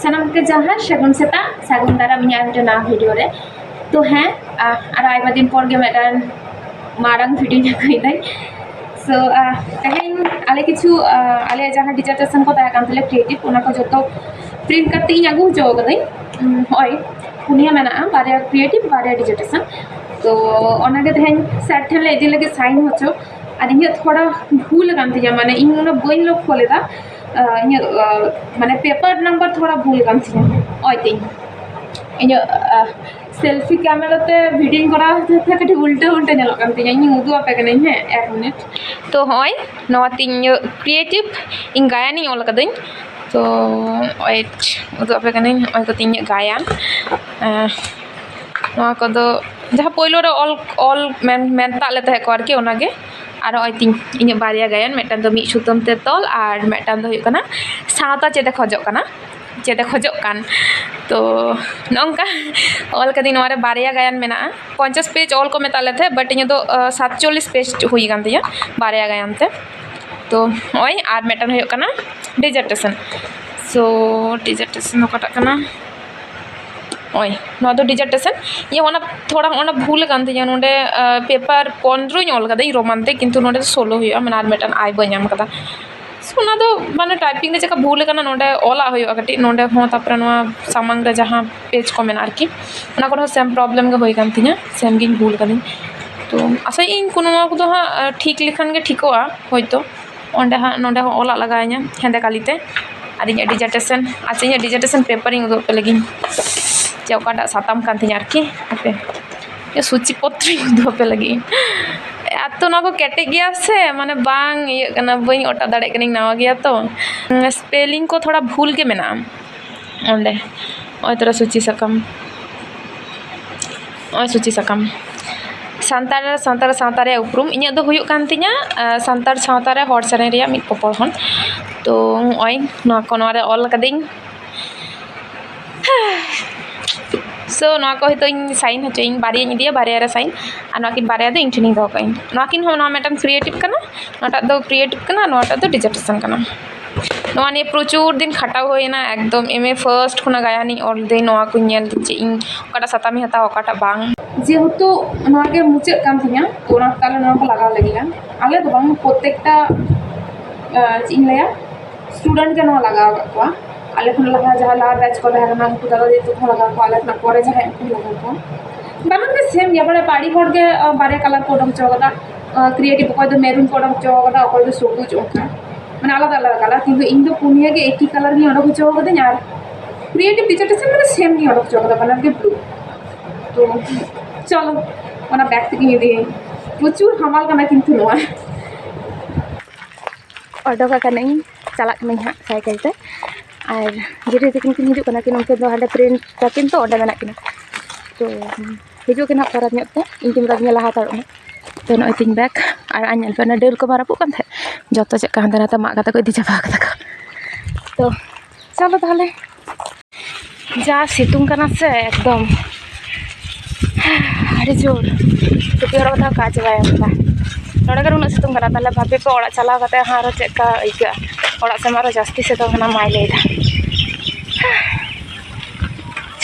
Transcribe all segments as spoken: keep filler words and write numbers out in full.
ᱥᱟᱱᱟᱢ ᱠᱚ ᱡᱚᱦᱟᱨ, ᱥᱟᱹᱜᱩᱱ ᱥᱮᱛᱟᱜ, ᱥᱟᱹᱜᱩᱱ ᱫᱟᱨᱟᱢ ᱤᱧᱟᱹᱜ ᱢᱤᱫᱴᱮᱱ ᱱᱟᱣᱟ ᱵᱷᱤᱰᱤᱭᱳ ᱨᱮ᱾ ᱛᱚ ᱦᱮᱸ, ᱟᱨᱚ ᱟᱭᱢᱟ ᱫᱤᱱ ᱯᱚᱨ ᱜᱮ ᱢᱤᱫᱴᱟᱝ ᱢᱟᱨᱟᱝ ᱵᱷᱤᱰᱤᱭᱳᱧ ᱟᱹᱜᱩᱭᱮᱫᱟᱹᱧ᱾ ᱥᱳ ᱛᱮᱦᱮᱧ ᱟᱞᱮ ᱠᱤᱪᱷᱩ ᱟᱞᱮᱭᱟᱜ ᱡᱟᱦᱟᱸ ᱰᱤᱡᱟᱨᱴᱮᱥᱚᱱ ᱠᱚ ᱛᱟᱦᱮᱸ ᱠᱟᱱ ᱛᱟᱞᱮᱭᱟ ᱠᱨᱤᱭᱮᱴᱤᱵᱷ, ᱚᱱᱟ ᱠᱚ ᱡᱚᱛᱚ ᱯᱨᱤᱱᱴ ᱠᱟᱛᱮ ᱤᱧ ᱟᱹᱜᱩ ᱦᱚᱪᱚ ᱟᱠᱟᱫᱟᱹᱧ᱾ ᱦᱚᱸᱜᱼᱚᱭ ᱯᱩᱱᱭᱟᱹ ᱢᱮᱱᱟᱜᱼᱟ, ᱵᱟᱨᱭᱟ ᱠᱨᱤᱭᱮᱴᱤᱵᱷ, ᱵᱟᱨᱭᱟ ᱰᱤᱡᱟᱨᱴᱮᱥᱚᱱ᱾ ᱛᱚ ᱚᱱᱟᱜᱮ ᱛᱮᱦᱮᱧ ᱥᱮᱨ ᱴᱷᱮᱱ ᱞᱮ ᱤᱫᱤ ᱞᱟᱹᱜᱤᱫ ᱥᱟᱭᱤᱱ ᱦᱚᱪᱚ᱾ ᱟᱨ ᱤᱧᱟᱹᱜ ᱛᱷᱚᱲᱟ ᱵᱷᱩᱞ ᱟᱠᱟᱱ ᱛᱤᱧᱟᱹ, ᱢᱟᱱᱮ ᱤᱧ ᱩᱱᱟᱹᱜ ᱵᱟᱹᱧ ᱞᱚᱠᱠᱷᱚ ᱞᱮᱫᱟ᱾ ᱤᱧᱟᱹᱜ ᱢᱟᱱᱮ ᱯᱮᱯᱟᱨ ᱱᱟᱢᱵᱟᱨ ᱛᱷᱚᱲᱟ ᱵᱷᱩᱞ ᱟᱠᱟᱱ ᱛᱤᱧᱟᱹ᱾ ᱚᱭ ᱛᱤᱧ ᱤᱧᱟᱹᱜ ᱥᱮᱞᱯᱷᱤ ᱠᱮᱢᱮᱨᱟ ᱛᱮ ᱵᱷᱤᱰᱤᱭᱳᱧ ᱠᱚᱨᱟᱣ ᱦᱚᱛᱮᱡ ᱛᱮ ᱠᱟᱹᱴᱤᱡ ᱩᱞᱴᱟᱹ ᱩᱞᱴᱟᱹ ᱧᱮᱞᱚᱜ ᱠᱟᱱ ᱛᱤᱧᱟᱹ᱾ ᱤᱧ ᱩᱫᱩᱜ ᱟᱯᱮ ᱠᱟᱹᱱᱟᱹᱧ, ᱦᱮᱸ, ᱮᱠ ᱢᱤᱱᱤᱴ᱾ ᱛᱚ ᱦᱚᱸᱜᱼᱚᱭ ᱱᱚᱣᱟ ᱛᱤᱧ ᱤᱧᱟᱹᱜ ᱠᱨᱤᱭᱮᱴᱤᱵᱷ, ᱤᱧ ᱜᱟᱭᱟᱱᱤᱧ ᱚᱞ ᱟᱠᱟᱫᱟᱹᱧ᱾ ᱛᱚ ᱱᱚᱜᱼᱚᱭ ᱩᱫᱩᱜ ᱟᱯᱮ ᱠᱟᱹᱱᱟᱹᱧ, ᱱᱚᱜᱼᱚᱭ ᱠᱚ ᱛᱤᱧ ᱤᱧᱟᱹᱜ ᱜᱟᱭᱟᱱ᱾ ᱱᱚᱣᱟ ᱠᱚᱫᱚ ᱡᱟᱦᱟᱸ ᱯᱳᱭᱞᱳ ᱨᱮ ᱚᱞ ᱚᱞ ᱢᱮᱱ ᱢᱮᱱᱛᱟᱜ ᱞᱮ ᱛᱟᱦᱮᱸ ᱠᱚ ᱟᱨᱠᱤ, ᱚᱱᱟᱜᱮ᱾ ᱟᱨ ᱱᱚᱜᱼᱚᱭ ᱛᱤᱧ ᱤᱧᱟᱹᱜ ᱵᱟᱨᱭᱟ ᱜᱟᱭᱟᱱ, ᱢᱤᱫᱴᱟᱝ ᱫᱚ ᱢᱤᱫ ᱥᱩᱛᱟᱹᱢ ᱛᱮ ᱛᱚᱞ, ᱟᱨ ᱢᱤᱫᱴᱟᱝ ᱫᱚ ᱦᱩᱭᱩᱜ ᱠᱟᱱᱟ ᱥᱟᱶᱛᱟ ᱪᱮᱫ ᱮ ᱠᱷᱚᱡᱚᱜ ᱠᱟᱱᱟ, ᱪᱮᱫ ᱮ ᱠᱷᱚᱡᱚᱜ ᱠᱟᱱ᱾ ᱛᱚ ᱱᱚᱝᱠᱟ ᱚᱞ ᱠᱟᱹᱫᱟᱹᱧ᱾ ᱱᱚᱣᱟ ᱨᱮ ᱵᱟᱨᱭᱟ ᱜᱟᱭᱟᱱ ᱢᱮᱱᱟᱜᱼᱟ᱾ ᱯᱚᱧᱪᱟᱥ ᱯᱮᱡᱽ ᱚᱞ ᱠᱚ ᱢᱮᱛᱟᱜ ᱞᱮ ᱛᱟᱦᱮᱸᱫ, but ᱤᱧᱟᱹᱜ ᱫᱚ ᱥᱟᱛᱪᱚᱞᱞᱤᱥ ᱯᱮᱡᱽ ᱦᱩᱭ ᱟᱠᱟᱱ ᱛᱤᱧᱟᱹ ᱵᱟᱨᱭᱟ ᱜᱟᱭᱟᱱ ᱛᱮ᱾ ᱛᱚ ᱱᱚᱜᱼᱚᱭ ᱟᱨ ᱢᱤᱫᱴᱟᱝ ᱦᱩᱭᱩᱜ ᱠᱟᱱᱟ ᱰᱤᱡᱟᱨᱴᱮᱥᱚᱱ᱾ ᱥᱳ ᱰᱤᱡᱟᱨᱴᱮᱥᱚᱱ ᱚᱠᱟᱴᱟᱜ ᱠᱟᱱᱟ? ᱱᱚᱜᱼᱚᱭ ᱱᱚᱣᱟ ᱫᱚ ᱰᱤᱡᱟᱨᱴᱮᱥᱚᱱ᱾ ᱤᱧᱟᱹᱜ ᱚᱱᱟ ᱛᱷᱚᱲᱟ ᱚᱱᱟ ᱵᱷᱩᱞ ᱟᱠᱟᱱ ᱛᱤᱧᱟᱹ᱾ ᱱᱚᱰᱮ ᱯᱮᱯᱟᱨ ᱯᱚᱱᱨᱚᱧ ᱚᱞ ᱠᱟᱫᱟ ᱤᱧ ᱨᱳᱢᱟᱱ ᱛᱮ, ᱠᱤᱱᱛᱩ ᱱᱚᱰᱮ ᱫᱚ ᱥᱳᱞᱳ ᱦᱩᱭᱩᱜᱼᱟ, ᱢᱟᱱᱮ ᱟᱨ ᱢᱤᱫᱴᱟᱝ ᱟᱭ ᱵᱟᱹᱧ ᱧᱟᱢ ᱠᱟᱫᱟ᱾ ᱥᱳ ᱚᱱᱟ ᱫᱚ ᱢᱟᱱᱮ ᱴᱟᱭᱯᱤᱝ ᱨᱮ ᱪᱮᱠᱟ ᱵᱷᱩᱞ ᱟᱠᱟᱱᱟ, ᱱᱚᱰᱮ ᱚᱞᱟᱜ ᱦᱩᱭᱩᱜᱼᱟ ᱠᱟᱹᱴᱤᱡ᱾ ᱱᱚᱰᱮ ᱦᱚᱸ, ᱛᱟᱨᱯᱚᱨᱮ ᱱᱚᱣᱟ ᱥᱟᱢᱟᱝ ᱨᱮ ᱡᱟᱦᱟᱸ ᱯᱮᱡᱽ ᱠᱚ ᱢᱮᱱᱟᱜᱼᱟ ᱟᱨᱠᱤ, ᱚᱱᱟ ᱠᱚᱨᱮ ᱦᱚᱸ ᱥᱮᱢ ᱯᱨᱚᱵᱞᱮᱢ ᱜᱮ ᱦᱩᱭ ᱟᱠᱟᱱ ᱛᱤᱧᱟᱹ, ᱥᱮᱢ ᱜᱤᱧ ᱵᱷᱩᱞ ᱠᱟᱫᱟᱹᱧ᱾ ᱛᱚ ᱟᱥᱟᱭᱟᱹᱧ ᱠᱚ ᱱᱚᱣᱟ ᱠᱚᱫᱚ ᱦᱟᱸᱜ ᱴᱷᱤᱠ ᱞᱮᱠᱷᱟᱱ ᱜᱮ ᱴᱷᱤᱠᱚᱜᱼᱟ ᱦᱳᱭᱛᱳ᱾ ᱚᱸᱰᱮ ᱦᱟᱸᱜ, ᱱᱚᱰᱮ ᱦᱚᱸ ᱚᱞᱟᱜ ᱞᱟᱜᱟᱣ ᱤᱧᱟ ᱦᱮᱸᱫᱮ ᱠᱟᱞᱤ ᱛᱮ᱾ ᱟᱨ ᱤᱧᱟᱹᱜ ᱰᱤᱡᱟᱨᱴᱮᱥᱚᱱ, ᱟᱪᱪᱷᱟ, ᱤᱧᱟᱹᱜ ᱰᱤᱡᱟᱨᱴᱮᱥᱚᱱ ᱯᱮᱯᱟᱨᱤᱧ ᱩᱫᱩᱜ ᱟᱯᱮ ᱞᱟᱹᱜᱤᱫ, ᱡᱮ ᱚᱠᱟᱴᱟᱜ ᱥᱟᱛᱟᱢ ᱠᱟᱱ ᱛᱤᱧᱟ ᱟᱨᱠᱤ᱾ ᱦᱟᱯᱮ, ᱤᱧᱟᱹᱜ ᱥᱩᱪᱤ ᱯᱚᱛᱨᱚᱧ ᱩᱫᱩᱜ ᱟᱯᱮ ᱞᱟᱹᱜᱤᱫ᱾ ᱟᱨ ᱛᱚ ᱱᱚᱣᱟ ᱠᱚ ᱠᱮᱴᱮᱡ ᱜᱮᱭᱟ ᱥᱮ, ᱢᱟᱱᱮ ᱵᱟᱝ ᱤᱭᱟᱹᱜ ᱠᱟᱱᱟ, ᱵᱟᱹᱧ ᱚᱴᱟᱜ ᱫᱟᱲᱮᱭᱟᱜ ᱠᱟᱹᱱᱟᱹᱧ, ᱱᱟᱣᱟ ᱜᱮᱭᱟ ᱛᱚ᱾ ᱥᱯᱮᱞᱤᱝ ᱠᱚ ᱛᱷᱚᱲᱟ ᱵᱷᱩᱞ ᱜᱮ ᱢᱮᱱᱟᱜᱼᱟ ᱚᱸᱰᱮ᱾ ᱱᱚᱜᱼᱚᱭ ᱛᱚᱨᱟ ᱥᱩᱪᱤ ᱥᱟᱠᱟᱢ, ᱱᱚᱜᱼᱚᱭ ᱥᱩᱪᱤ ᱥᱟᱠᱟᱢ᱾ ᱥᱟᱱᱛᱟᱲ, ᱥᱟᱱᱛᱟᱲ ᱥᱟᱶᱛᱟ ᱨᱮᱭᱟᱜ ᱩᱯᱨᱩᱢ᱾ ᱤᱧᱟᱹᱜ ᱫᱚ ᱦᱩᱭᱩᱜ ᱠᱟᱱ ᱛᱤᱧᱟᱹ, ᱟᱸ, ᱥᱟᱱᱛᱟᱲ ᱥᱟᱶᱛᱟ ᱨᱮ ᱦᱚᱲ ᱥᱮᱨᱮᱧ ᱨᱮᱭᱟᱜ ᱢᱤᱫ ᱯᱚᱯᱚᱞ ᱦᱚᱱ᱾ ᱛᱚ ᱱᱚᱜᱼᱚᱭ ᱱᱚᱣᱟ ᱠᱚ ᱱᱚᱣᱟ ᱨᱮ ᱚᱞ ᱠᱟᱹᱫᱟᱹᱧ᱾ ᱥᱳ ᱱᱚᱣᱟ ᱠᱚ ᱦᱤᱛᱚᱜ ᱤᱧ ᱥᱟᱭᱤᱱ ᱦᱚᱪᱚᱭᱟᱹᱧ, ᱵᱟᱨᱭᱟᱧ ᱤᱫᱤᱭᱟ, ᱵᱟᱨᱭᱟ ᱨᱮ ᱥᱟᱭᱤᱱ᱾ ᱟᱨ ᱱᱚᱣᱟ ᱠᱤᱱ ᱵᱟᱨᱭᱟ ᱫᱚ ᱤᱧ ᱴᱷᱮᱱᱤᱧ ᱫᱚᱦᱚ ᱠᱟᱜᱼᱟᱹᱧ᱾ ᱱᱚᱣᱟ ᱠᱤᱱ ᱦᱚᱸ, ᱱᱚᱣᱟ ᱢᱤᱫᱴᱟᱝ ᱠᱨᱤᱭᱮᱴᱤᱵᱷ ᱠᱟᱱᱟ, ᱱᱚᱣᱟᱴᱟᱜ ᱫᱚ ᱠᱨᱤᱭᱮᱴᱤᱵᱷ ᱠᱟᱱᱟ, ᱱᱚᱣᱟᱴᱟᱜ ᱫᱚ ᱰᱤᱡᱟᱨᱴᱮᱥᱚᱱ ᱠᱟᱱᱟ᱾ ᱱᱚᱣᱟ ᱱᱤᱭᱮ ᱯᱨᱚᱪᱩᱨ ᱫᱤᱱ ᱠᱷᱟᱴᱟᱣ ᱦᱩᱭᱱᱟ, ᱮᱠᱫᱚᱢ ᱮᱢ ᱮ ᱯᱷᱟᱨᱥᱴ ᱠᱷᱚᱱᱟᱜ ᱜᱟᱭᱟᱱᱤᱧ ᱚᱞ ᱫᱟᱹᱧ, ᱱᱚᱣᱟ ᱠᱚᱧ ᱧᱮᱞ ᱫᱟᱹᱧ ᱪᱮᱫ ᱤᱧ ᱚᱠᱟᱴᱟᱜ ᱥᱟᱛᱟᱢᱤᱧ ᱦᱟᱛᱟᱣᱟ, ᱚᱠᱟᱴᱟᱜ ᱵᱟᱝ᱾ ᱡᱮᱦᱮᱛᱩ ᱱᱚᱣᱟ ᱜᱮ ᱢᱩᱪᱟᱹᱫ ᱠᱟᱱ ᱛᱤᱧᱟ, ᱛᱚ ᱚᱱᱟ ᱛᱟᱦᱞᱮ ᱱᱚᱣᱟ ᱠᱚ ᱞᱟᱜᱟᱣ ᱞᱟᱹᱜᱤᱫ ᱟᱞᱮ ᱫᱚ ᱵᱟᱝ, ᱯᱨᱚᱛᱛᱮᱠᱴᱟ, ᱟᱸ, ᱪᱮᱫ ᱤᱧ ᱞᱟᱹᱭᱟ, ᱥᱴᱩᱰᱮᱱᱴ ᱜᱮ ᱱᱚᱣᱟ ᱞᱟᱜᱟᱣ ᱟᱠᱟᱫ ᱠᱚᱣᱟ᱾ ᱟᱞᱮ ᱠᱷᱚᱱ ᱞᱟᱦᱟ ᱡᱟᱦᱟᱸ ᱞᱟᱦᱟ ᱵᱮᱪ ᱠᱚ ᱛᱟᱦᱮᱸ ᱠᱟᱱᱟ, ᱩᱱᱠᱩ ᱫᱟᱫᱟ ᱫᱤᱫᱤ ᱛᱟᱠᱚ ᱦᱚᱸ ᱞᱟᱜᱟᱣ ᱠᱚᱣᱟ, ᱟᱞᱮ ᱠᱷᱚᱱᱟᱜ ᱯᱚᱨᱮ ᱡᱟᱦᱟᱸᱭ, ᱩᱱᱠᱩ ᱦᱚᱸ ᱞᱟᱜᱟᱣ ᱠᱚᱣᱟ᱾ ᱵᱟᱱᱟᱨ ᱜᱮ ᱥᱮᱢ ᱜᱮᱭᱟ, ᱢᱟᱱᱮ ᱵᱟᱨᱭᱟ ᱠᱟᱞᱟᱨ ᱠᱚ ᱚᱰᱚᱠ ᱦᱚᱪᱚ ᱠᱟᱫᱟ, ᱠᱨᱤᱭᱮᱴᱤᱵᱷ, ᱚᱠᱚᱭ ᱫᱚ ᱢᱮᱨᱩᱱ ᱠᱚ ᱚᱰᱚᱠ ᱦᱚᱪᱚ ᱠᱟᱫᱟ, ᱚᱠᱚᱭ ᱫᱚ ᱥᱚᱵᱩᱡᱽ, ᱚᱱᱠᱟ ᱢᱟᱱᱮ ᱟᱞᱟᱫᱟ ᱟᱞᱟᱫᱟ ᱠᱟᱞᱟᱨ, ᱠᱤᱱᱛᱩ ᱤᱧ ᱫᱚ ᱯᱩᱱᱭᱟᱹ ᱜᱮ ᱮᱠᱤ ᱠᱟᱞᱟᱨ ᱜᱤᱧ ᱚᱰᱚᱠ ᱦᱚᱪᱚ ᱠᱟᱫᱟᱹᱧ᱾ ᱟᱨ ᱠᱨᱤᱭᱮᱴᱤᱵᱷ ᱰᱤᱡᱟᱨᱴᱮᱥᱚᱱ ᱢᱟᱱᱮ ᱥᱮᱢ ᱜᱤᱧ ᱚᱰᱚᱠ ᱦᱚᱪᱚ ᱠᱟᱫᱟ, ᱵᱟᱱᱟᱨ ᱜᱮ ᱵᱞᱩ᱾ ᱛᱚ ᱪᱚᱞᱚ, ᱚᱱᱟ ᱵᱮᱜᱽ ᱛᱮᱜᱤᱧ ᱤᱫᱤᱭᱟᱹᱧ, ᱯᱨᱚᱪᱩᱨ ᱦᱟᱢᱟᱞ ᱠᱟᱱᱟ ᱠᱤᱱᱛᱩ ᱱᱚᱣᱟ᱾ ᱚᱰᱚᱠ ᱟᱠᱟᱱᱟᱹᱧ, ᱪᱟᱞᱟᱜ ᱠᱟᱹᱱᱟᱹᱧ ᱦᱟᱸᱜ ᱥᱟᱭᱠᱮᱞ ᱛᱮ᱾ ᱟᱨ ᱡᱮᱴᱟ ᱛᱟᱹᱠᱤᱱ ᱠᱤᱱ ᱦᱤᱡᱩᱜ ᱠᱟᱱᱟ ᱠᱤᱱ, ᱩᱱᱠᱤᱱ ᱫᱚ ᱦᱟᱸᱰᱮ ᱯᱨᱤᱱᱴ ᱛᱟᱹᱠᱤᱱ ᱛᱚ ᱚᱸᱰᱮ ᱢᱮᱱᱟᱜ ᱠᱤᱱᱟ᱾ ᱛᱚ ᱦᱤᱡᱩᱜ ᱠᱤᱱ ᱦᱟᱸᱜ ᱯᱚᱨᱚᱵᱽ ᱧᱚᱜ ᱛᱮ, ᱤᱧ ᱠᱤᱱ ᱢᱮᱛᱟ ᱫᱤᱧᱟ ᱞᱟᱦᱟ ᱦᱟᱛᱟᱲᱚᱜ ᱢᱮ᱾ ᱛᱚ ᱱᱚᱜᱼᱚᱭ ᱛᱤᱧ ᱵᱮᱜᱽ, ᱟᱨ ᱟᱨ ᱧᱮᱞ ᱯᱮ, ᱚᱱᱟ ᱰᱟᱹᱨ ᱠᱚ ᱵᱟᱝ ᱨᱟᱹᱯᱩᱫ ᱠᱟᱱ ᱛᱟᱦᱮᱸᱫ, ᱡᱚᱛᱚ ᱪᱮᱫ ᱞᱮᱠᱟ ᱦᱟᱱᱛᱮ ᱱᱟᱛᱮ ᱢᱟᱜ ᱠᱟᱛᱮ ᱠᱚ ᱤᱫᱤ ᱪᱟᱵᱟ ᱠᱟᱫᱟ ᱠᱚ᱾ ᱛᱚ ᱪᱚᱞᱚ ᱛᱟᱦᱚᱞᱮ᱾ ᱡᱟ ᱥᱤᱛᱩᱝ ᱠᱟᱱᱟ ᱥᱮ ᱮᱠᱫᱚᱢ ᱟᱹᱰᱤ ᱡᱳᱨ, ᱴᱩᱯᱤ ᱦᱚᱨᱚᱜ ᱠᱟᱛᱮ ᱦᱚᱸ ᱠᱟᱡᱽ ᱵᱟᱭ ᱮᱢ ᱮᱫᱟ᱾ ᱱᱚᱰᱮ ᱜᱮ ᱩᱱᱟᱹᱜ ᱥᱤᱛᱩᱝ ᱠᱟᱱᱟ, ᱛᱟᱦᱚᱞᱮ ᱵᱷᱟᱵᱤ ᱯᱮ ᱚᱲᱟᱜ ᱪᱟᱞᱟᱣ ᱠᱟᱛᱮ ᱦᱚᱸ ᱟᱨᱚ ᱪᱮᱫ ᱞᱮᱠᱟ ᱟᱹᱭᱠᱟᱹᱜᱼᱟ, ᱚᱲᱟᱜ ᱥᱮᱫ ᱢᱟ ᱟᱨᱚ ᱡᱟᱹᱥᱛᱤ ᱥᱤᱛᱩᱝ ᱠᱟᱱᱟ ᱢᱟᱭ ᱞᱟᱹᱭᱫᱟ᱾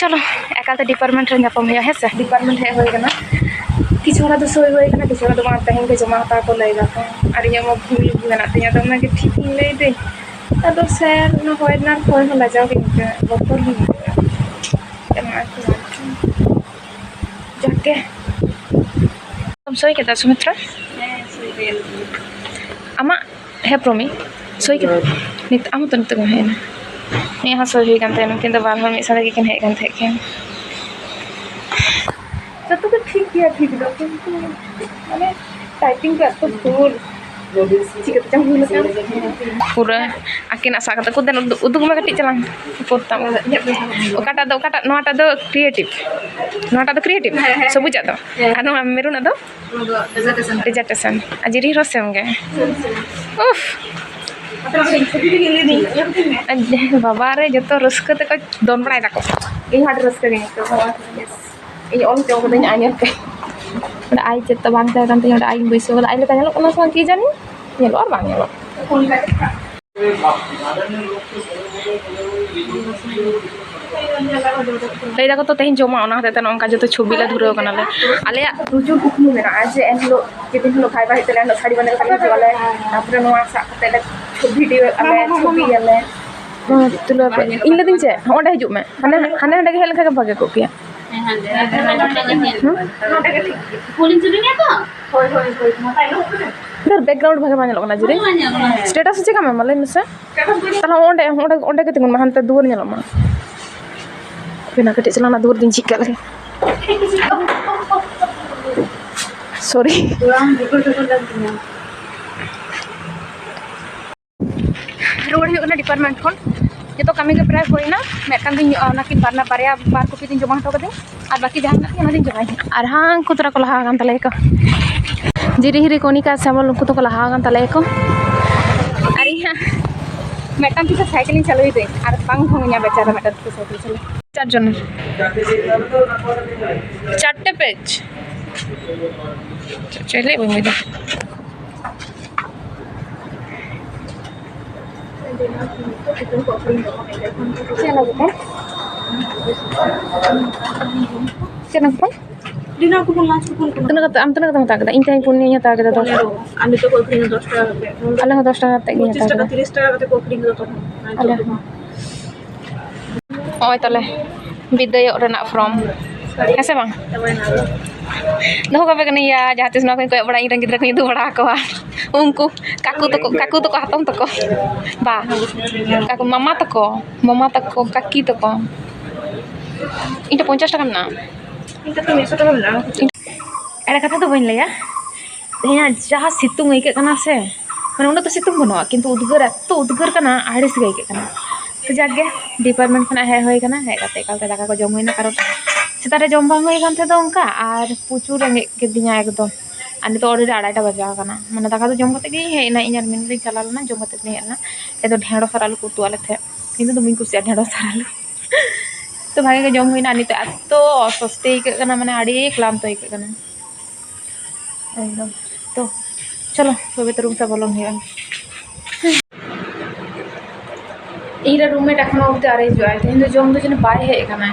ᱪᱚᱞᱚ, ᱮᱠᱟᱞᱛᱮ ᱰᱤᱯᱟᱨᱴᱢᱮᱱᱴ ᱨᱮ ᱧᱟᱯᱟᱢ ᱦᱩᱭᱩᱜᱼᱟ, ᱦᱮᱸ ᱥᱮ? ᱰᱤᱯᱟᱨᱴᱢᱮᱱᱴ ᱦᱮᱡ ᱦᱩᱭ ᱠᱟᱱᱟ, ᱠᱤᱪᱷᱩ ᱦᱚᱲᱟᱜ ᱫᱚ ᱥᱳᱭ ᱦᱩᱭ ᱠᱟᱱᱟ, ᱠᱤᱪᱷᱩ ᱦᱚᱲᱟᱜ ᱫᱚ ᱵᱟᱝ, ᱛᱮᱦᱮᱧ ᱜᱮ ᱡᱚᱢᱟ ᱦᱟᱛᱟᱣ ᱠᱚ ᱞᱟᱹᱭ ᱫᱟᱠᱚ, ᱟᱨ ᱤᱧᱟᱹᱜ ᱢᱟ ᱵᱷᱩᱞ ᱢᱮᱱᱟᱜ ᱛᱤᱧᱟᱹ, ᱟᱫᱚ ᱚᱱᱟᱜᱮ ᱴᱷᱤᱠ ᱤᱧ ᱞᱟᱹᱭ ᱫᱟᱹᱧ᱾ ᱟᱫᱚ ᱥᱮᱨ, ᱚᱱᱟ ᱦᱚᱭ ᱨᱮᱱᱟᱜ ᱦᱚᱭ ᱦᱚᱸ ᱞᱟᱡᱟᱣ ᱜᱮ ᱟᱹᱭᱠᱟᱹᱜᱼᱟ, ᱵᱚᱛᱚᱨ ᱜᱮ ᱟᱹᱭᱠᱟᱹᱜᱼᱟ᱾ ᱮᱢᱟᱜ ᱟᱠᱚ ᱵᱟᱝ ᱪᱚ᱾ ᱡᱟᱠᱮ᱾ ᱟᱢ ᱥᱳᱭ ᱠᱮᱫᱟ, ᱥᱩᱢᱤᱛᱨᱟ? ᱦᱮᱸ, ᱥᱳᱭ ᱦᱩᱭᱮᱱ ᱛᱤᱧᱟ᱾ ᱟᱢᱟᱜ? ᱦᱮᱸ, ᱯᱨᱚᱢᱤ, ᱥᱳᱭ ᱠᱮᱫᱟ᱾ ᱱᱤᱛ ᱟᱢ ᱦᱚᱸᱛᱚ ᱱᱤᱛᱚᱜ ᱮᱢ ᱦᱮᱡ ᱮᱱᱟ᱾ ᱱᱤᱭᱟᱹ ᱦᱚᱸ ᱥᱳᱭ ᱦᱩᱭ ᱠᱟᱱ ᱛᱟᱭᱟ, ᱱᱩᱠᱤᱱ ᱫᱚ ᱵᱟᱨ ᱦᱚᱲ ᱢᱤᱫ ᱥᱟᱶ ᱛᱮᱜᱮ ᱠᱤᱱ ᱦᱮᱡ ᱠᱟᱱ ᱛᱟᱦᱮᱸᱫ ᱠᱤᱱ᱾ ᱡᱚᱛᱚ ᱜᱮ ᱴᱷᱤᱠ ᱜᱮᱭᱟ, ᱴᱷᱤᱠ ᱫᱚ, ᱠᱤᱱᱛᱩ ᱢᱟᱱᱮ ᱴᱟᱭᱯᱤᱝ ᱠᱚ ᱮᱛᱚ ᱵᱷᱩᱞ᱾ ᱪᱤᱠᱟᱹᱛᱮ ᱪᱚᱝ ᱦᱩᱭ ᱞᱮᱠᱷᱟᱱ᱾ ᱯᱩᱨᱟᱹ ᱟᱹᱠᱤᱱᱟᱜ ᱥᱟᱵ ᱠᱟᱛᱮ ᱠᱚ ᱫᱮᱱ ᱩᱫᱩᱜ, ᱩᱫᱩᱜ ᱢᱮ ᱠᱟᱹᱴᱤᱡ ᱪᱟᱞᱟᱝ᱾ ᱯᱚᱛᱟᱢ᱾ ᱚᱠᱟᱴᱟᱜ ᱫᱚ, ᱚᱠᱟᱴᱟᱜ, ᱱᱚᱣᱟᱴᱟᱜ ᱫᱚ ᱠᱨᱤᱭᱮᱴᱤᱵᱷ, ᱱᱚᱣᱟᱴᱟᱜ ᱫᱚ ᱠᱨᱤᱭᱮᱴᱤᱵᱷ, ᱦᱮᱸ, ᱦᱮᱸ᱾ ᱥᱚᱵᱩᱡᱟᱜ ᱫᱚ᱾ ᱦᱮᱸ᱾ ᱟᱨ ᱱᱚᱣᱟ ᱢᱮᱨᱩᱱᱟᱜ ᱫᱚ? ᱚᱱᱟ ᱫᱚ ᱰᱮᱡᱟᱨᱴᱮᱥᱚᱱ᱾ ᱰᱮᱡᱟᱨᱴᱮᱥᱚᱱ᱾ ᱟᱨ ᱡᱤᱨᱤ ᱦᱚᱸ ᱥᱮᱢ ᱜᱮ᱾ ᱥᱮᱢ, ᱥᱮᱢ᱾ ᱩᱯᱷ᱾ ᱟᱯᱮ ᱫᱚ ᱪᱮᱫ ᱠᱷᱟᱹᱛᱤᱨ ᱜᱮ ᱞᱟᱹᱭ ᱫᱟᱹᱧ? ᱟᱨ ᱵᱟᱵᱟ ᱨᱮ, ᱡᱚᱛᱚ ᱨᱟᱹᱥᱠᱟᱹ ᱛᱮᱠᱚ ᱫᱚᱱ ᱵᱟᱲᱟᱭ ᱫᱟᱠᱚ᱾ ᱤᱧ ᱦᱚᱸ ᱟᱹᱰᱤ ᱨᱟᱹᱥᱠᱟᱹ ᱜᱤᱧ ᱟᱹᱭᱠᱟᱹᱣᱟ᱾ ᱤᱧ ᱚᱞ ᱦᱚᱪᱚ ᱠᱟᱹᱫᱟᱹᱧ ᱟᱭ ᱧᱮᱞ ᱛᱮ᱾ ᱚᱸᱰᱮ ᱟᱭ ᱪᱮᱫ ᱛᱚ ᱵᱟᱝ ᱛᱟᱦᱮᱸ ᱠᱟᱱ ᱛᱤᱧᱟᱹ, ᱚᱸᱰᱮ ᱟᱭ ᱤᱧ ᱵᱟᱹᱭᱥᱟᱹᱣ ᱠᱟᱫᱟ᱾ ᱟᱭ ᱞᱮᱠᱟ ᱧᱮᱞᱚᱜ ᱠᱟᱱᱟ ᱥᱮ ᱵᱟᱝ ᱠᱤ ᱡᱟᱹᱱᱤ? ᱧᱮᱞᱚᱜᱼᱟ ᱟᱨ ᱵᱟᱝ ᱧᱮᱞᱚᱜᱼᱟ᱾ ᱞᱟᱹᱭ ᱫᱟᱠᱚ ᱛᱚ ᱛᱮᱦᱮᱧ ᱡᱚᱢᱟ, ᱚᱱᱟ ᱦᱚᱛᱮᱡ ᱛᱮ ᱱᱚᱝᱠᱟ ᱡᱚᱛᱚ ᱪᱷᱚᱵᱤ ᱞᱮ ᱫᱷᱩᱨᱟᱹᱣ ᱠᱟᱱᱟᱞᱮ᱾ ᱟᱞᱮᱭᱟᱜ ᱯᱨᱚᱪᱩᱨ ᱠᱩᱠᱢᱩ ᱢᱮᱱᱟᱜᱼᱟ ᱡᱮ ᱮᱱᱦᱤᱞᱳᱜ, ᱡᱮᱫᱤᱱ ᱦᱤᱞᱳᱜ ᱵᱷᱟᱭ ᱵᱷᱟᱭ ᱛᱮᱞᱮ ᱮᱱᱦᱤᱞᱳᱜ ᱥᱟᱹᱲᱤ ᱵᱟᱸᱫᱮ ᱠᱟᱛᱮ ᱞᱮ ᱦᱤᱡᱩᱜ ᱟᱞᱮ, ᱛᱟᱨᱯᱚᱨᱮ ᱱᱚᱣᱟ ᱥᱟᱵ ᱠᱟᱛᱮ ᱞᱮ ᱪᱷᱚᱵᱤ ᱟᱞᱮ, ᱪᱷᱚᱵᱤᱭᱟᱞᱮ᱾ ᱦᱮᱸ, ᱛᱩᱞᱟᱹᱣ ᱯᱮ᱾ ᱤᱧ ᱞᱟᱹᱭᱫᱟᱹᱧ ᱪᱮᱫ, ᱦᱚᱸ, ᱚᱸᱰᱮ ᱦᱤᱡᱩᱜ ᱢᱮ, ᱦᱟᱱᱮ ᱦᱟᱱᱮ ᱦᱟᱸᱰᱮ ᱜᱮ ᱦᱮᱡ ᱞᱮᱱᱠᱷᱟᱱ ᱜᱮ ᱵᱷᱟᱜᱮ ᱠᱚᱜ ᱠᱮᱭᱟ᱾ ᱦᱮᱸ, ᱦᱟᱸᱰᱮ, ᱦᱟᱸᱰᱮ, ᱦᱟᱸᱰᱮ ᱜᱮ ᱧᱮᱞ ᱢᱮ᱾ ᱦᱩᱸ? ᱱᱚᱰᱮ ᱜᱮ ᱴᱷᱤᱠ ᱜᱮᱭᱟ᱾ ᱦᱳᱭ, ᱦᱳᱭ, ᱦᱳᱭ, ᱱᱚᱣᱟ ᱛᱟᱭᱱᱚᱢ ᱠᱟᱱᱟ᱾ ᱫᱷᱟᱹᱨ, background ᱵᱷᱟᱜᱮ ᱵᱟᱝ ᱧᱮᱞᱚᱜ ᱠᱟᱱᱟ, ᱡᱩᱨᱤ᱾ ᱵᱟᱝ ᱧᱮᱞᱚᱜ ᱠᱟᱱᱟ᱾ Status ᱮ ᱪᱮᱠᱟ ᱢᱮ, ᱢᱟ ᱞᱟᱹᱭ ᱢᱮᱥᱮ᱾ Status ᱵᱟᱹᱧ ᱛᱟᱦᱞᱮ ᱚᱸᱰᱮ, ᱚᱸᱰᱮ, ᱚᱸᱰᱮ ᱜᱮ ᱛᱤᱸᱜᱩᱱ ᱢᱮ, ᱦᱟᱱᱛᱮ ᱫᱩᱣᱟᱹᱨ ᱧᱮᱞᱚᱜ ᱢᱟ᱾ ᱦᱟᱯᱮ ᱱᱟ, ᱠᱟᱹᱴᱤᱡ ᱪᱟᱞᱟᱝ ᱱᱟ ᱫᱩᱣᱟᱹᱨ ᱫᱚᱧ ᱡᱷᱤᱡ ᱠᱟᱜ ᱞᱮᱜᱮ᱾ Sorry᱾ ᱯᱩᱨᱟᱹᱢ ᱡᱩᱜᱩᱲ ᱡᱩᱜᱩᱲ ᱞᱮᱱ ᱛᱤᱧᱟ᱾ ᱨᱩᱣᱟᱹᱲ ᱦᱩᱭᱩᱜ ᱠᱟᱱᱟ department ᱠᱷᱚᱱ᱾ ᱡᱚᱛᱚ ᱠᱟᱹᱢᱤ ᱜᱮ ᱯᱨᱟᱭ ᱦᱩᱭᱱᱟ᱾ ᱢᱤᱫᱴᱟᱝ ᱫᱚᱧ, ᱚᱱᱟᱠᱤᱱ ᱵᱟᱨᱱᱟ ᱵᱟᱨᱭᱟ ᱵᱟᱨ copy ᱫᱚᱧ ᱡᱚᱢᱟ ᱦᱚᱴᱚ ᱠᱟᱹᱫᱟᱹᱧ᱾ ᱟᱨ ᱵᱟᱹᱠᱤ ᱡᱟᱦᱟᱸ ᱢᱮᱱᱟᱜ ᱛᱤᱧᱟ ᱚᱱᱟ ᱫᱚᱧ ᱡᱚᱢᱟᱭᱟ᱾ ᱟᱨ ᱦᱟᱝᱠᱩ ᱛᱚᱨᱟ ᱠᱚ ᱞᱟᱦᱟ ᱟᱠᱟᱱ ᱛᱟᱞᱮᱭᱟ ᱠᱚ᱾ ᱡᱤᱨᱤ ᱦᱤᱨᱤ ᱠᱚᱱᱤᱠᱟ ᱥᱮ ᱟᱢᱚᱞ ᱩᱱᱠᱩ ᱫᱚᱠᱚ ᱞᱟᱦᱟ ᱟᱠᱟᱱ ᱛᱟᱞᱮᱭᱟ ᱠᱚ᱾ ᱟᱨ ᱤᱧ ᱦᱟᱸᱜ ᱢᱤᱫᱴᱟᱝ ᱯᱤᱪᱷᱩ ᱥᱟᱭᱠᱮᱞ ᱤᱧ ᱪᱟᱹᱞᱩᱭᱮᱫᱟᱹᱧ᱾ ᱟᱨ ᱵᱟᱝ ᱰᱷᱚᱝ ᱤᱧᱟ ᱵᱮᱪᱟᱨᱟ ᱢᱤᱫᱴᱟᱝ ᱯᱤᱪᱷᱩ ᱥᱟᱭᱠᱮᱞ ᱪᱟᱹᱞᱩ᱾ ᱪᱟᱨ ᱡᱚᱱ᱾ ᱪᱟᱨᱴᱮ page᱾ ᱪᱮᱫ ᱞᱟᱹᱭ ᱵᱟᱹᱧ ᱵᱩᱡᱽ ᱫᱟ᱾ ᱪᱮᱫ ᱞᱟᱹᱜᱤᱫ ᱛᱮ? ᱪᱮᱫ ᱞᱟᱹᱜᱤᱫ ᱛᱮ? ᱛᱤᱱᱟᱹᱜ ᱠᱟᱛᱮ, ᱟᱢ ᱛᱤᱱᱟᱹᱜ ᱠᱟᱛᱮᱢ ᱦᱟᱛᱟᱣ ᱠᱮᱫᱟ? ᱤᱧ ᱛᱮᱦᱮᱧ ᱯᱩᱱᱭᱟᱹᱧ ᱦᱟᱛᱟᱣ ᱠᱮᱫᱟ, ᱫᱚᱥ ᱴᱟᱠᱟ᱾ ᱟᱨ ᱱᱤᱛᱚᱜ ᱠᱚ ᱟᱹᱠᱷᱨᱤᱧᱟ ᱫᱚᱥ ᱴᱟᱠᱟ ᱠᱟᱛᱮ᱾ ᱟᱞᱮ ᱦᱚᱸ ᱫᱚᱥ ᱴᱟᱠᱟ ᱠᱟᱛᱮ ᱜᱮᱧ ᱦᱟᱛᱟᱣ ᱠᱮᱫᱟ᱾ ᱛᱤᱨᱤᱥ ᱴᱟᱠᱟ ᱠᱟᱛᱮ ᱠᱚ ᱟᱹᱠᱷᱨᱤᱧ ᱮᱫᱟ ᱛᱚᱠᱷᱚᱱ᱾ ᱟᱞᱮ ᱦᱚᱸ᱾ ᱱᱚᱜᱼᱚᱭ ᱛᱟᱞᱮ ᱵᱤᱫᱟᱹᱭᱚᱜ ᱨᱮᱱᱟᱜ form, ᱦᱮᱸ ᱥᱮ ᱵᱟᱝ? ᱫᱚᱦᱚ ᱠᱟᱯᱮ ᱠᱟᱹᱱᱟᱹᱧ ᱭᱟ, ᱡᱟᱦᱟᱸ ᱛᱤᱥ ᱱᱚᱣᱟ ᱠᱚᱧ ᱠᱚᱭᱚᱜ ᱵᱟᱲᱟ, ᱤᱧ ᱨᱮᱱ ᱜᱤᱫᱽᱨᱟᱹ ᱠᱚᱧ ᱩᱫᱩᱜ ᱵᱟᱲᱟ ᱟᱠᱚᱣᱟ᱾ ᱩᱱᱠᱩ ᱠᱟᱠᱩ ᱛᱟᱠᱚ, ᱠᱟᱠᱩ ᱛᱟᱠᱚ, ᱦᱟᱛᱚᱢ ᱛᱟᱠᱚ, ᱵᱟ, ᱠᱟᱠᱩ, ᱢᱟᱢᱟ ᱛᱟᱠᱚ, ᱢᱟᱢᱟ ᱛᱟᱠᱚ, ᱠᱟᱠᱤ ᱛᱟᱠᱚ᱾ ᱤᱧ ᱴᱷᱮᱱ ᱯᱚᱧᱪᱟᱥ ᱴᱟᱠᱟ ᱢᱮᱱᱟᱜᱼᱟ᱾ ᱤᱧ ᱴᱷᱮᱱ ᱫᱚ ᱢᱤᱫᱥᱚ ᱴᱟᱠᱟ ᱢᱮᱱᱟᱜᱼᱟ᱾ ᱮᱲᱮ ᱠᱟᱛᱷᱟ ᱫᱚ ᱵᱟᱹᱧ ᱞᱟᱹᱭᱟ, ᱛᱮᱦᱮᱧᱟᱜ ᱡᱟᱦᱟᱸ ᱥᱤᱛᱩᱝ ᱟᱹᱭᱠᱟᱹᱜ ᱠᱟᱱᱟ ᱥᱮ, ᱢᱟᱱᱮ ᱩᱱᱟᱹᱜ ᱫᱚ ᱥᱤᱛᱩᱝ ᱵᱟᱹᱱᱩᱜᱼᱟ, ᱠᱤᱱᱛᱩ ᱩᱫᱽᱜᱟᱹᱨ ᱮᱛᱚ ᱩᱫᱽᱜᱟᱹᱨ ᱠᱟᱱᱟ, ᱟᱹᱲᱤᱥ ᱜᱮ ᱟᱹᱭᱠᱟᱹᱜ ᱠᱟᱱᱟ᱾ ᱛᱚ ᱡᱟᱠ ᱜᱮ, department ᱠᱷᱚᱱᱟᱜ ᱦᱮᱡ ᱦᱩᱭ ᱠᱟᱱᱟ, ᱦᱮᱡ ᱠᱟᱛᱮ ᱮᱠᱟᱞᱛᱮ ᱫᱟᱠᱟ ᱠᱚ ᱡᱚᱢ ᱦᱩᱭᱱᱟ, ᱠᱟᱨᱚᱱ ᱥᱮᱛᱟᱜ ᱨᱮ ᱡᱚᱢ ᱵᱟᱝ ᱦᱩᱭ ᱠᱟᱱ ᱛᱟᱦᱮᱸ ᱫᱚ ᱚᱱᱠᱟ, ᱟᱨ ᱯᱨᱚᱪᱩᱨ ᱨᱮᱸᱜᱮᱡ ᱠᱤᱫᱤᱧᱟ ᱮᱠᱫᱚᱢ᱾ ᱟᱨ ᱱᱤᱛᱚᱜ already ᱟᱲᱟᱭᱴᱟ ᱵᱟᱡᱟᱣ ᱠᱟᱱᱟ, ᱢᱟᱱᱮ ᱫᱟᱠᱟ ᱫᱚ ᱡᱚᱢ ᱠᱟᱛᱮ ᱜᱤᱧ ᱦᱮᱡ ᱮᱱᱟ, ᱤᱧ ᱟᱨ ᱢᱤᱱᱩ ᱞᱤᱧ ᱪᱟᱞᱟᱣ ᱞᱮᱱᱟ, ᱡᱚᱢ ᱠᱟᱛᱮ ᱞᱤᱧ ᱦᱮᱡ ᱮᱱᱟ᱾ ᱮᱫᱚ ᱰᱷᱮᱸᱲᱚᱥ ᱟᱨ ᱟᱞᱩ ᱠᱚ ᱩᱛᱩ ᱟᱞᱮ ᱛᱟᱦᱮᱸᱫ, ᱤᱧ ᱫᱚ ᱫᱚᱢᱮᱧ ᱠᱩᱥᱤᱭᱟᱜᱼᱟ ᱰᱷᱮᱸᱲᱚᱥ ᱟᱨ ᱟᱞᱩ᱾ ᱛᱚ ᱵᱷᱟᱜᱮ ᱜᱮ ᱡᱚᱢ ᱦᱩᱭᱱᱟ, ᱱᱤᱛᱚᱜ ᱮᱛᱚ ᱚᱥᱚᱥᱛᱤ ᱟᱹᱭᱠᱟᱹᱜ ᱠᱟᱱᱟ, ᱢᱟᱱᱮ ᱟᱹᱰᱤ ᱠᱞᱟᱱᱛᱚ ᱟᱹᱭᱠᱟᱹᱜ ᱠᱟᱱᱟ ᱮᱠᱫᱚᱢ᱾ ᱛᱚ ᱪᱚᱞᱚ ᱛᱚᱵᱮ ᱛᱚ room ᱥᱮᱫ ᱵᱚᱞᱚᱱ ᱦᱩᱭᱩᱜᱼᱟ᱾ ᱤᱧ ᱨᱮ ᱨᱩᱢᱢᱮᱴ ᱮᱠᱷᱚᱱᱳ ᱚᱵᱫᱤ ᱟᱹᱣᱨᱤ ᱦᱤᱡᱩᱜᱼᱟ᱾ ᱛᱮᱦᱮᱧ ᱫᱚ ᱡᱚᱢ ᱫᱚ ᱡᱟᱹᱱᱤᱡ ᱵᱟᱭ ᱦᱮᱡ ᱟᱠᱟᱱᱟᱭ᱾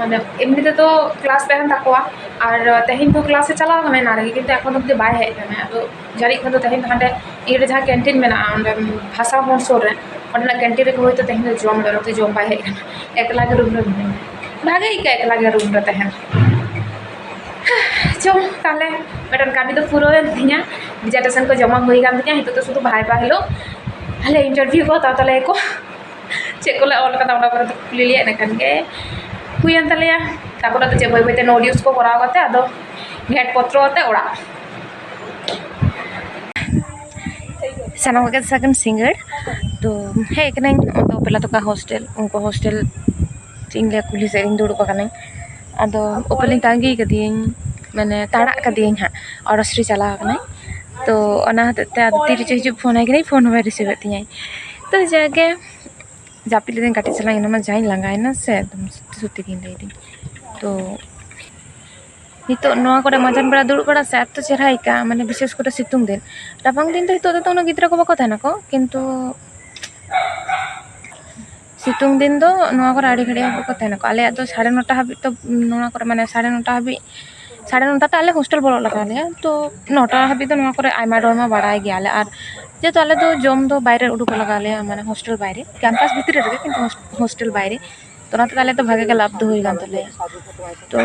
ᱢᱟᱱᱮ ᱮᱢᱱᱤ ᱛᱮᱫᱚ ᱠᱞᱟᱥ ᱛᱟᱦᱮᱱ ᱛᱟᱠᱚᱣᱟ, ᱟᱨ ᱛᱮᱦᱮᱧ ᱫᱚ ᱠᱞᱟᱥ ᱮ ᱪᱟᱞᱟᱣ ᱟᱠᱟᱱᱟ ᱮᱱᱟᱝ ᱨᱮᱜᱮ, ᱠᱤᱱᱛᱩ ᱮᱠᱷᱚᱱ ᱚᱵᱫᱤ ᱵᱟᱭ ᱦᱮᱡ ᱟᱠᱟᱱᱟ᱾ ᱟᱫᱚ ᱡᱟᱹᱱᱤᱡ ᱠᱷᱟᱱ ᱫᱚ ᱛᱮᱦᱮᱧ ᱫᱚ ᱦᱟᱸᱰᱮ ᱤᱭᱟᱹ ᱨᱮ ᱡᱟᱦᱟᱸ ᱠᱮᱱᱴᱤᱱ ᱢᱮᱱᱟᱜᱼᱟ, ᱚᱸᱰᱮ ᱵᱷᱟᱥᱟ ᱵᱷᱚᱵᱚᱱ ᱥᱩᱨ ᱨᱮ, ᱚᱸᱰᱮᱱᱟᱜ ᱠᱮᱱᱴᱤᱱ ᱨᱮᱜᱮ ᱦᱳᱭᱛᱳ ᱛᱮᱦᱮᱧ ᱫᱚ ᱡᱚᱢ ᱫᱟ, ᱱᱚᱛᱮ ᱡᱚᱢ ᱵᱟᱭ ᱦᱮᱡ ᱟᱠᱟᱱᱟ᱾ ᱮᱠᱞᱟ ᱜᱮ ᱨᱩᱢ ᱨᱮ ᱢᱮᱱᱟᱭᱟ᱾ ᱵᱷᱟᱜᱮ ᱟᱹᱭᱠᱟᱹᱜᱼᱟ ᱮᱠᱞᱟ ᱜᱮ ᱨᱩᱢ ᱨᱮ ᱛᱟᱦᱮᱱ᱾ ᱪᱚ ᱛᱟᱦᱞᱮ, ᱢᱤᱫᱴᱮᱱ ᱠᱟᱹᱢᱤ ᱫᱚ ᱯᱩᱨᱟᱹᱣᱮᱱ ᱛᱤᱧᱟ᱾ ᱰᱤᱡᱟᱨᱴᱮᱥᱚᱱ ᱠᱚ ᱡᱚᱢᱟ ᱦᱩᱭ ᱟᱠᱟᱱ ᱛᱤᱧᱟ᱾ ᱱᱤᱛᱚᱜ ᱫᱚ ᱥᱩᱫᱷᱩ ᱵᱷᱟᱭᱵᱟ ᱦᱤᱞᱳᱜ ᱟᱞᱮ ᱤᱱᱴᱟᱨᱵᱷᱤᱭᱩ ᱠᱚ ᱦᱟᱛᱟᱣ ᱛᱟᱞᱮᱭᱟᱠᱚ᱾ ᱪᱮᱫ ᱠᱚᱞᱮ ᱚᱞ ᱠᱟᱫᱟ ᱚᱱᱟ ᱠᱚᱨᱮ ᱫᱚ ᱠᱩᱞᱤ ᱞᱮᱭᱟ, ᱤᱱᱟᱹ ᱠᱷᱟᱱ ᱜᱮ ᱦᱩᱭᱮᱱ ᱛᱟᱞᱮᱭᱟ᱾ ᱛᱟᱨᱯᱚᱨ ᱟᱫᱚ ᱪᱮᱫ, ᱵᱟᱹᱭ ᱵᱟᱹᱭᱛᱮ ᱱᱳᱴ ᱤᱭᱩᱡᱽ ᱠᱚ ᱠᱚᱨᱟᱣ ᱠᱟᱛᱮ ᱟᱫᱚ ᱜᱷᱮᱸᱴ ᱯᱚᱛᱨᱚ ᱟᱛᱮ ᱚᱲᱟᱜ᱾ ᱥᱟᱱᱟᱢ ᱠᱚᱜᱮ ᱥᱟᱹᱜᱩᱱ ᱥᱤᱸᱜᱟᱹᱲ᱾ ᱛᱚ ᱦᱮᱡ ᱠᱟᱹᱱᱟᱹᱧ ᱚᱱᱛᱮ ᱚᱯᱮᱞᱟ ᱛᱟᱠᱚ ᱦᱳᱥᱴᱮᱞ, ᱩᱱᱠᱩ ᱦᱳᱥᱴᱮᱞ ᱪᱮᱫ ᱤᱧ ᱞᱟᱹᱭᱟ, ᱠᱩᱞᱦᱤ ᱥᱮᱫ ᱨᱤᱧ ᱫᱩᱲᱩᱵ ᱟᱠᱟᱱᱟᱹᱧ᱾ ᱟᱫᱚ ᱚᱯᱮᱞᱟᱧ ᱛᱟᱺᱜᱤ ᱠᱟᱫᱮᱭᱟᱹᱧ, ᱢᱟᱱᱮ ᱛᱟᱲᱟᱜ ᱠᱟᱫᱮᱭᱟᱹᱧ ᱦᱟᱸᱜ, ᱚᱲᱚᱥᱨᱤ ᱪᱟᱞᱟᱣ ᱟᱠᱟᱱᱟᱭ᱾ ᱛᱚ ᱚᱱᱟ ᱦᱚᱛᱮᱡ ᱛᱮ ᱟᱫᱚ ᱛᱤᱨᱮ ᱪᱚ ᱦᱤᱡᱩᱜ, ᱯᱷᱳᱱ ᱟᱭ ᱠᱟᱹᱱᱟᱹᱧ, ᱯᱷᱳᱱ ᱦᱚᱸ ᱵᱟᱭ ᱨᱤᱥᱤᱵᱷ ᱮᱫ ᱛᱤᱧᱟᱹ᱾ ᱛᱚ ᱡᱟᱜᱮ ᱡᱟᱹᱯᱤᱫ ᱞᱮᱫᱟᱹᱧ ᱠᱟᱹᱴᱤᱡ ᱪᱟᱞᱟᱝ, ᱮᱱᱟ ᱢᱟ ᱡᱟᱧ ᱞᱟᱸᱜᱟᱭᱮᱱᱟ ᱥᱮ, ᱮᱠᱫᱚᱢ ᱥᱚᱛᱛᱤ ᱥᱚᱛᱛᱤ ᱜᱤᱧ ᱞᱟᱹᱭᱫᱟᱹᱧ᱾ ᱛᱚ ᱱᱤᱛᱚᱜ ᱱᱚᱣᱟ ᱠᱚᱨᱮ ᱢᱟᱡᱟᱱ ᱵᱮᱲᱟ ᱫᱩᱲᱩᱵ ᱵᱟᱲᱟ ᱥᱮ ᱮᱛᱚ ᱪᱮᱦᱨᱟ ᱟᱹᱭᱠᱟᱹᱜᱼᱟ, ᱢᱟᱱᱮ ᱵᱤᱥᱮᱥ ᱠᱚᱨᱮ ᱥᱤᱛᱩᱝ ᱫᱤᱱ᱾ ᱨᱟᱵᱟᱝ ᱫᱤᱱ ᱫᱚ ᱱᱤᱛᱚᱜ ᱫᱚ ᱩᱱᱟᱹᱜ ᱜᱤᱫᱽᱨᱟᱹ ᱠᱚ ᱵᱟᱠᱚ ᱛᱟᱦᱮᱱᱟᱠᱚ, ᱠᱤᱱᱛᱩ ᱥᱤᱛᱩᱝ ᱫᱤᱱ ᱫᱚ ᱱᱚᱣᱟ ᱠᱚᱨᱮ ᱟᱹᱰᱤ ᱜᱷᱟᱹᱲᱤᱡ ᱦᱚᱸ ᱵᱟᱠᱚ ᱛᱟᱦᱮᱱᱟᱠᱚ᱾ ᱟᱞᱮᱭᱟᱜ ᱫᱚ ᱥᱟᱲᱮ ᱱᱚᱴᱟ ᱦᱟᱹᱵᱤᱡ ᱛᱚ, ᱱᱚᱣᱟ ᱠᱚᱨᱮ ᱢᱟᱱᱮ ᱥᱟᱲᱮ ᱱᱚᱴᱟ ᱦᱟᱹᱵᱤᱡ, ᱥᱟᱲᱮ ᱱᱚᱴᱟ ᱛᱮ ᱟᱞᱮ ᱦᱳᱥᱴᱮᱞ ᱵᱚᱞᱚᱜ ᱞᱟᱜᱟᱣ ᱞᱮᱭᱟ᱾ ᱛᱚ ᱱᱚᱴᱟ ᱦᱟᱹᱵᱤᱡ ᱫᱚ ᱱᱚᱣᱟ ᱠᱚᱨᱮ ᱟᱭᱢᱟ ᱰᱷᱮᱨ ᱢᱟ ᱵᱟᱲᱟᱭ ᱜᱮᱭᱟᱞᱮ, ᱟᱨ ᱡᱮᱦᱮᱛᱩ ᱟᱞᱮ ᱫᱚ ᱡᱚᱢ ᱫᱚ ᱵᱟᱭᱨᱮ ᱩᱰᱩᱠᱚᱜ ᱞᱟᱜᱟᱣ ᱞᱮᱭᱟ, ᱢᱟᱱᱮ ᱦᱳᱥᱴᱮᱞ ᱵᱟᱭᱨᱮ, ᱠᱮᱢᱯᱟᱥ ᱵᱷᱤᱛᱨᱤ ᱨᱮᱜᱮ, ᱠᱤᱱᱛᱩ ᱦᱳᱥ-, ᱦᱳᱥᱴᱮᱞ ᱵᱟᱭᱨᱮ᱾ ᱛᱚ ᱚᱱᱟ ᱛᱮᱫᱚ ᱟᱞᱮ ᱫᱚ ᱵᱷᱟᱜᱮ ᱜᱮ ᱞᱟᱵᱷ ᱫᱚ ᱦᱩᱭ ᱠᱟᱱ ᱛᱟᱞᱮᱭᱟ᱾ ᱛᱚ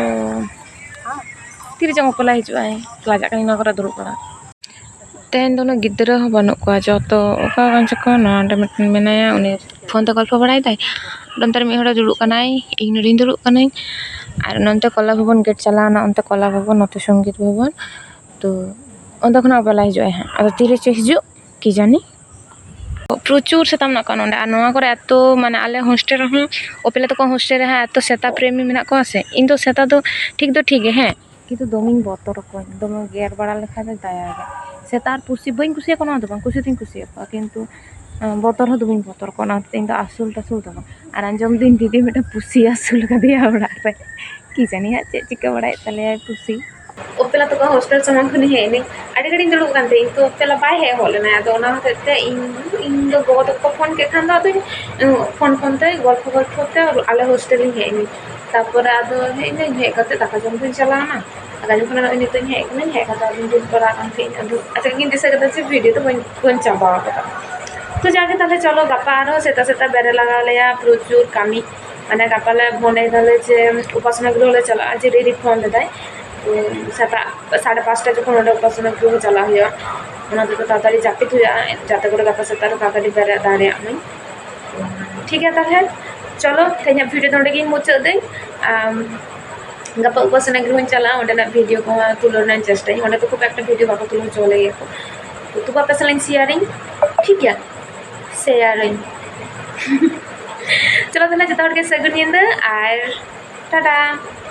ᱛᱤᱨᱮ ᱪᱚᱝ ᱚᱯᱮᱞᱟᱭ ᱦᱤᱡᱩᱜᱼᱟᱭ, ᱞᱟᱡᱟᱜ ᱠᱟᱹᱱᱟᱹᱧ ᱱᱚᱣᱟ ᱠᱚᱨᱮ ᱫᱩᱲᱩᱵ ᱵᱟᱲᱟ᱾ ᱛᱮᱦᱮᱧ ᱫᱚ ᱩᱱᱟᱹᱜ ᱜᱤᱫᱽᱨᱟᱹ ᱦᱚᱸ ᱵᱟᱹᱱᱩᱜ ᱠᱚᱣᱟ, ᱡᱚᱛᱚ ᱚᱠᱟ ᱠᱟᱱ ᱪᱚᱠᱚ᱾ ᱱᱚᱰᱮ ᱢᱤᱫᱴᱮᱱ ᱢᱮᱱᱟᱭᱟ, ᱩᱱᱤ ᱯᱷᱳᱱ ᱛᱮ ᱜᱚᱞᱯᱷᱚ ᱵᱟᱲᱟᱭᱮᱫᱟᱭ, ᱱᱚᱱᱛᱮ ᱨᱮ ᱢᱤᱫ ᱦᱚᱲ ᱫᱩᱲᱩᱵ ᱠᱟᱱᱟᱭ, ᱤᱧ ᱱᱚᱰᱮᱧ ᱫᱩᱲᱩᱵ ᱠᱟᱱᱟᱹᱧ, ᱟᱨ ᱱᱚᱱᱛᱮ ᱠᱚᱞᱟ ᱵᱷᱚᱵᱚᱱ ᱜᱮᱴ ᱪᱟᱞᱟᱣ ᱮᱱᱟ, ᱚᱱᱛᱮ ᱠᱚᱞᱟ ᱵᱷᱚᱵᱚᱱ, ᱱᱚᱛᱮ ᱥᱚᱝᱜᱤᱛ ᱵᱷᱚᱵᱚᱱ᱾ ᱛᱚ ᱚᱱᱛᱮ ᱠᱷᱚᱱᱟᱜ ᱚᱯᱮᱞᱟᱭ ᱦᱤᱡᱩᱜᱼᱟᱭ ᱦᱟᱸᱜ, ᱟᱫᱚ ᱛᱤᱨᱮ ᱪᱚ ᱦᱤᱡᱩᱜ ᱠᱤ ᱡᱟᱹᱱᱤ᱾ ᱯᱨᱚᱪᱩᱨ ᱥᱮᱛᱟ ᱢᱮᱱᱟᱜ ᱠᱚᱣᱟ ᱱᱚᱰᱮ, ᱟᱨ ᱱᱚᱣᱟ ᱠᱚᱨᱮ ᱮᱛᱚ, ᱢᱟᱱᱮ ᱟᱞᱮ ᱦᱳᱥᱴᱮᱞ ᱨᱮᱦᱚᱸ, ᱚᱯᱮᱞᱟ ᱛᱟᱠᱚ ᱦᱳᱥᱴᱮᱞ ᱨᱮ ᱦᱟᱸᱜ ᱮᱛᱚ ᱥᱮᱛᱟ ᱯᱨᱮᱢᱤ ᱢᱮᱱᱟᱜ ᱠᱚᱣᱟ ᱥᱮ᱾ ᱤᱧ ᱫᱚ ᱥᱮᱛᱟ ᱫᱚ ᱴᱷᱤᱠ ᱫᱚ ᱴᱷᱤᱠ ᱜᱮ, ᱦᱮᱸ, ᱠᱤᱱᱛᱩ ᱫᱚᱢᱮᱧ ᱵᱚᱛᱚᱨ ᱟᱠᱚᱣᱟ, ᱫᱚᱢᱮ ᱜᱮᱨ ᱵᱟᱲᱟ ᱞᱮᱠᱷᱟᱱ ᱫᱚ ᱫᱟᱭᱟ ᱜᱮ᱾ ᱥᱮᱛᱟ ᱟᱨ ᱯᱩᱥᱤ ᱵᱟᱹᱧ ᱠᱩᱥᱤᱭᱟᱠᱚᱣᱟ, ᱱᱚᱣᱟ ᱫᱚ ᱵᱟᱝ, ᱠᱩᱥᱤ ᱫᱚᱧ ᱠᱩᱥᱤᱭᱟᱠᱚᱣᱟ, ᱠᱤᱱᱛᱩ ᱟᱸ, ᱵᱚᱛᱚᱨ ᱦᱚᱸ ᱫᱚᱢᱮᱧ ᱵᱚᱛᱚᱨ ᱟᱠᱚᱣᱟ᱾ ᱚᱱᱟ ᱦᱚᱛᱮᱡ ᱛᱮ ᱤᱧ ᱫᱚ ᱟᱹᱥᱩᱞ ᱴᱟᱹᱥᱩᱞ ᱫᱚ ᱵᱟᱝ᱾ ᱟᱨ ᱟᱸᱡᱚᱢ ᱫᱟᱹᱧ ᱫᱤᱫᱤ ᱢᱤᱫᱴᱟᱝ ᱯᱩᱥᱤ ᱟᱹᱥᱩᱞ ᱟᱠᱟᱫᱮᱭᱟ ᱚᱲᱟᱜ ᱨᱮ, ᱠᱤ ᱡᱟᱹᱱᱤ ᱦᱟᱸᱜ ᱪᱮᱫ ᱪᱤᱠᱟᱹ ᱵᱟᱲᱟᱭᱮᱫ ᱛᱟᱞᱮᱭᱟᱭ ᱯᱩᱥᱤ᱾ ᱩᱯᱮᱞᱟ ᱛᱟᱠᱚ ᱦᱳᱥᱴᱮᱞ ᱥᱟᱢᱟᱝ ᱠᱷᱚᱱᱤᱧ ᱦᱮᱡ ᱮᱱᱟᱹᱧ᱾ ᱟᱹᱰᱤ ᱜᱷᱟᱹᱲᱤᱡ ᱤᱧ ᱫᱩᱲᱩᱵ ᱠᱟᱱ ᱛᱟᱦᱮᱸ, ᱤᱧ ᱛᱚ ᱩᱯᱮᱞᱟ ᱵᱟᱭ ᱦᱮᱡ ᱦᱚᱫ ᱞᱮᱱᱟ᱾ ᱟᱫᱚ ᱚᱱᱟ ᱦᱚᱛᱮᱡ ᱛᱮ ᱤᱧ, ᱤᱧ ᱫᱚ ᱜᱚᱜᱚ ᱛᱟᱠᱚ ᱠᱚ ᱯᱷᱳᱱ ᱠᱮᱫ ᱠᱷᱟᱱ ᱫᱚ ᱟᱫᱚᱧ ᱯᱷᱳᱱ ᱯᱷᱳᱱ ᱛᱮ ᱜᱚᱞᱯᱷᱚ ᱜᱚᱞᱯᱷᱚ ᱛᱮ ᱟᱞᱮ ᱦᱳᱥᱴᱮᱞ ᱤᱧ ᱦᱮᱡ ᱮᱱᱟᱹᱧ᱾ ᱛᱟᱨᱯᱚᱨᱮ ᱟᱫᱚ ᱦᱮᱡ ᱮᱱᱟᱹᱧ, ᱦᱮᱡ ᱠᱟᱛᱮ ᱫᱟᱠᱟ ᱡᱚᱢ ᱠᱚᱧ ᱪᱟᱞᱟᱣ ᱮᱱᱟ᱾ ᱫᱟᱠᱟ ᱡᱚᱢ ᱠᱷᱚᱱᱟᱜ ᱱᱚᱜᱼᱚᱭ ᱱᱤᱛᱚᱜ ᱤᱧ ᱦᱮᱡ ᱠᱟᱱᱟᱧ, ᱦᱮᱡ ᱠᱟᱛᱮ ᱟᱫᱚᱧ ᱫᱩᱲᱩᱵ ᱵᱟᱲᱟ ᱟᱠᱟᱱ ᱛᱟᱦᱮᱸᱧ᱾ ᱟᱫᱚ ᱟᱪᱪᱷᱟ, ᱤᱧ ᱫᱤᱥᱟᱹ ᱠᱮᱫᱟ ᱡᱮ ᱵᱷᱤᱰᱤᱭᱳ ᱫᱚ ᱵᱟᱹᱧ, ᱵᱟᱹᱧ ᱪᱟᱵᱟ ᱟᱠᱟᱫᱟ᱾ ᱛᱚ ᱡᱟᱜᱮ ᱛᱟᱦᱞᱮ ᱪᱚᱞᱚ ᱜᱟᱯᱟ ᱟᱨᱦᱚᱸ ᱥᱮᱛᱟᱜ ᱥᱮᱛᱟᱜ ᱵᱮᱨᱮᱫ ᱞᱟᱜᱟᱣ ᱞᱮᱭᱟ, ᱯᱨᱚᱪᱩᱨ ᱠᱟᱹᱢᱤ᱾ ᱢᱟᱱᱮ ᱜᱟᱯᱟ ᱞᱮ ᱢᱚᱱᱮᱭ ᱫᱟᱞᱮ ᱡᱮ ᱩᱯᱟᱥᱚᱱᱟ ᱜᱨᱚᱦᱚ ᱞᱮ ᱪᱟᱞᱟᱜᱼᱟ, ᱡᱮ ᱨᱤᱨᱤ ᱯᱷᱳᱱ ᱞᱮᱫᱟᱭ᱾ ᱩᱸ, ᱥᱮᱛᱟᱜ ᱥᱟᱲᱮ ᱯᱟᱸᱪᱴᱟ ᱡᱚᱠᱷᱚᱱ ᱚᱸᱰᱮ ᱩᱯᱟᱥᱚᱱᱟ ᱜᱨᱚᱦᱚ ᱪᱟᱞᱟᱜ ᱦᱩᱭᱩᱜᱼᱟ, ᱚᱱᱟ ᱛᱮᱫᱚ ᱛᱟᱲᱟᱛᱟᱲᱤ ᱡᱟᱹᱯᱤᱫ ᱦᱩᱭᱩᱜᱼᱟ, ᱡᱟᱛᱮ ᱠᱚᱨᱮ ᱜᱟᱯᱟ ᱥᱮᱛᱟᱜ ᱨᱮ ᱛᱟᱲᱟᱛᱟᱲᱤ ᱵᱮᱨᱮᱫ ᱫᱟᱲᱮᱭᱟᱜ ᱢᱟᱹᱧ᱾ ᱴᱷᱤᱠ ᱜᱮᱭᱟ, ᱛᱟᱦᱞᱮ ᱪᱚᱞᱚ ᱛᱮᱦᱮᱧᱟᱜ ᱵᱷᱤᱰᱤᱭᱳ ᱫᱚ ᱚᱸᱰᱮ ᱜᱤᱧ ᱢᱩᱪᱟᱹᱫ ᱫᱟᱹᱧ᱾ ᱟᱢ, ᱜᱟᱯᱟ ᱩᱯᱟᱥᱚᱱᱟ ᱜᱨᱚᱦᱚᱧ ᱪᱟᱞᱟᱜᱼᱟ, ᱚᱸᱰᱮᱱᱟᱜ ᱵᱷᱤᱰᱤᱭᱳ ᱠᱚᱦᱚᱸ ᱛᱩᱞᱟᱹᱣ ᱨᱮᱱᱟᱜ ᱤᱧ ᱪᱮᱥᱴᱟᱭᱟ᱾ ᱚᱸᱰᱮ ᱫᱚ ᱠᱷᱩᱵ ᱮᱠᱴᱟ ᱵᱷᱤᱰᱤᱭᱳ ᱵᱟᱠᱚ ᱛᱩᱞᱟᱹᱣ ᱦᱚᱪᱚ ᱞᱮᱜᱮᱭᱟ ᱠᱚ, ᱛᱚ ᱛᱚᱵᱩ ᱟᱯᱮ ᱥᱟᱞᱟᱜ ᱤᱧ ᱥᱮᱭᱟᱨᱤᱧ, ᱴᱷᱤᱠ ᱜᱮᱭᱟ, ᱥᱮᱭᱟᱨᱟᱹᱧ᱾ ᱪᱚᱞᱚ ᱛᱟᱦᱞᱮ ᱡᱚᱛᱚ ᱦᱚᱲ ᱜᱮ ᱥᱟᱹᱜᱩᱱ ᱧᱤᱫᱟᱹ ᱟᱨ ᱴᱟᱴᱟ᱾